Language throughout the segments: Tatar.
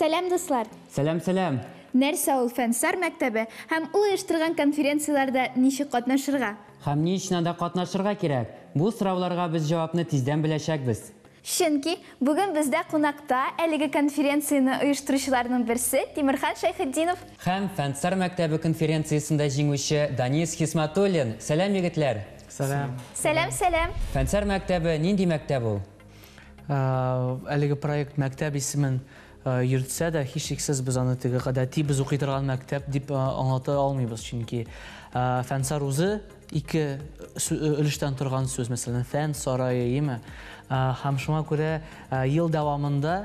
Сәлам, дуслар! Сәлам, сәлам! Нәрсә ул Фәнсар мәктәбе һәм ул оештырган конференцияләрдә ничек катнашырга? Һәм ни өчен анда катнашырга кирәк? Бу сорауларга без җавапны тиздән беләчәкбез. Чөнки бүген бездә кунакта әлеге конференцияне оештыручыларның берсе Тимерхан Шәйхетдинов. Һәм Фәнсар мәктәбе конференциясендә җиңүче Данис Хисматуллин. Сәлам, егетләр! Сәлам! Сәлам, сәлам! Фәнсар мәктәбе нинди мәктәп ул? Әлеге проект мәктәп исемен йөртсә дә, һичшиксез без аны теге гадәти без укый торган мәктәп дип аңлата алмыйбыз, чөнки Фәнсар үзе ике өлештән торган сүз, мәсәлән, фән сарае, име? Һәм шуңа күрә ел дәвамында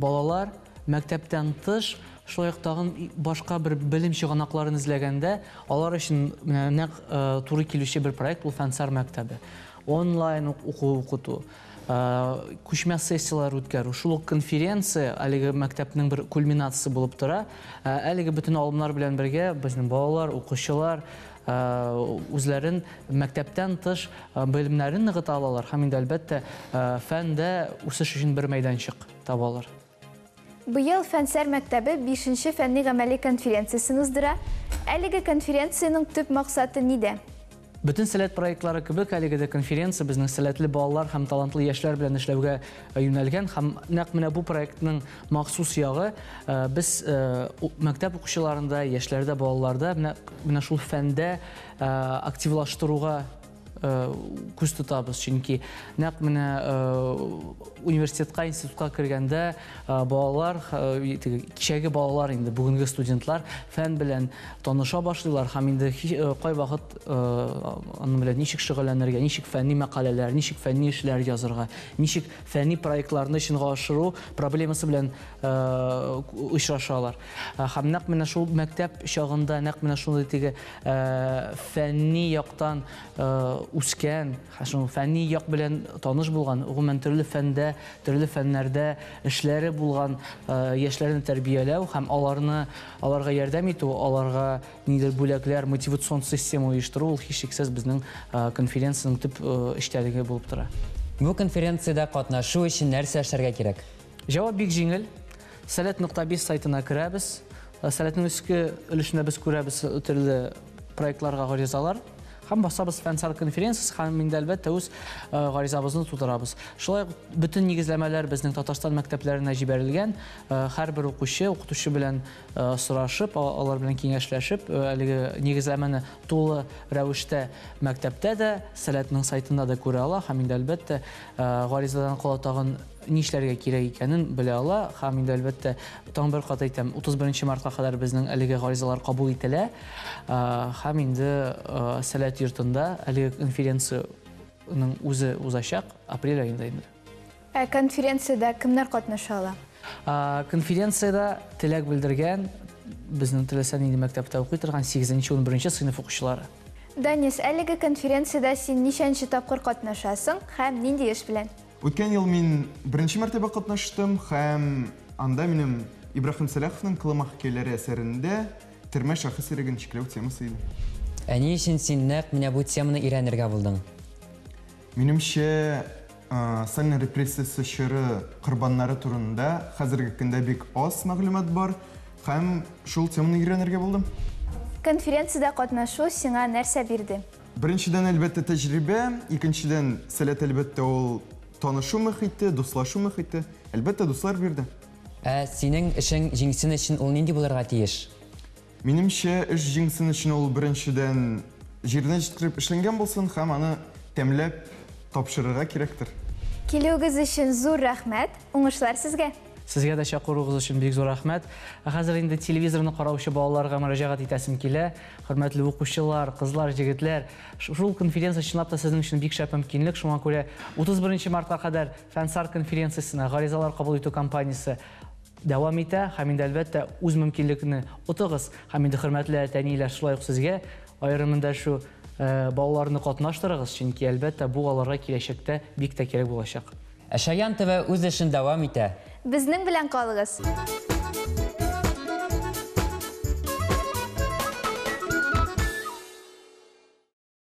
балалар мәктәптән тыш шулай ук тагын башка бер белем чыганакларын эзләгәндә, алар өчен менә нәкъ туры килүче бер проект ул Фәнсар мәктәбе. Онлайн уку укыту, күчмә сессияләр үткәрү, шул ук конференция әлеге мәктәпнең бер кульминациясе булып тора. Әлеге бөтен алымнар белән бергә безнең балалар, укучылар үзләрен мәктәптән тыш белемнәрен ныгыта алалар һәм инде әлбәттә фәндә үсеш өчен бер мәйданчык табалар. Быел Фәнсар мәктәбе 5нче фәнни-гамәли конференциясен уздыра. Әлеге конференциянең төп максаты нидә? Бөтен Сәләт проектлары кебек, әлеге дә конференция безнең сәләтле балалар һәм талантлы яшьләр белән эшләүгә юнәлгән. Һәм нәкъ менә бу проектның махсус ягы, без мәктәп укучыларында, яшьләрдә, балаларда менә шул фәндә активлаштыруга күз тотабыз. Чөнки нәкъ менә университетка, институтка кергәндә балалар, кичәге балалар инде, бүгенге студентлар фән белән таныша башлыйлар һәм инде кайвакыт аның белән ничек шөгыльләнергә, ничек фәнни мәкаләләр, ничек фәнни эшләр язырга, ничек фәнни проектларны чынга ашыру проблемасы белән очрашалар. Һәм нәкъ менә шул мәктәп чагында нәкъ менә шундый теге фәнни яктан үскән, шул фәнни як белән таныш булган, гомумән төрле фәндә, төрле фәннәрдә эшләре булган яшьләрне тәрбияләү һәм аларны аларга ярдәм итү, аларга ниндидер бүләкләр, мотивацион система оештыру ул һичшиксез безнең конференциянең төп эчтәлеге булып тора. Бу конференциядә катнашу өчен нәрсә эшләргә кирәк? Җавап бик җиңел. Сәләт.biz сайтына керәбез. Сәләтнең өске өлешендә без күрәбез төрле проектларга гаризалар. Һәм басабыз Фәнсар конференциясе һәм инде әлбәттә үз гаризабызны тутырабыз. Шулай ук бөтен нигезләмәләр безнең Татарстан мәктәпләренә җибәрелгән. Һәрбер укучы укытучы белән сорашып, алар белән киңәшләшеп, әлеге нигезләмәне тулы рәвештә мәктәптә дә, Сәләтнең сайтында да күрә ала һәм инде әлбәттә гаризадан кала тагын нишләргә кирәк икәнен белә ала һәм инде әлбәттә тагын бер кат әйтәм, 31 мартка кадәр безнең әлеге гаризалар кабул ителә һәм инде Сәләт йортында әлеге конференциянең үзе узачак апрель аенда инде. Ә конференциядә кемнәр катнаша ала? Конференциядә теләк белдергән безнең теләсә нинди мәктәптә укый торган 8-11 сыйныф укучылары. Данис, әлеге конференциядә син ничәнче тапкыр катнашасың һәм нинди эш белән? Үткән ел мин беренче мәртәбә катнаштым һәм анда минем Ибраһим Сәлаховның Колыма хикәяләре әсәрендә термә шәхес иреген чикләү темасы иде. Ә ни өчен син нәкъ менә бу теманы өйрәнергә булдың? Минемчә, Сталин репрессиясе чоры корбаннары турында хәзерге көндә бик аз мәгълүмат бар һәм шул теманы өйрәнергә булдым. Конференциядә катнашу сиңа нәрсә бирде? Беренчедән, әлбәттә, тәҗрибә, икенчедән, Сәләт, әлбәттә, ул танышу мөхите, дуслашу мөхите. Әлбәттә, дуслар бирде. Ә синең эшең җиңсен өчен ул нинди булырга тиеш? Минемчә, эш җиңсен өчен ул беренчедән җиренә җиткереп эшләнгән булсын һәм аны тәмләп тапшырырга кирәктер. Килүегез өчен зур рәхмәт, уңышлар сезгә! Сезгә дә чакыруыгыз өчен бик зур рәхмәт. Ә хәзер инде телевизорны караучы балаларга мөрәҗәгать итәсем килә. Хөрмәтле укучылар, кызлар, җегетләр, шул конференция чынлап та сезнең өчен бик шәп мөмкинлек. Шуңа күрә 31 мартка кадәр Фәнсар конференциясенә гаризалар кабул итү кампаниясе дәвам итә һәм инде әлбәттә үз мөмкинлекне отыгыз. Һәм инде хөрмәтле әти-әниләр, шулай ук сезгә аерым эндәшү, балаларны катнаштырыгыз, чөнки әлбәттә бу аларга киләчәктә бик тә кирәк булачак. Ә Шаян ТВ үз эшен дәвам итә. Безнең белән калыгыз.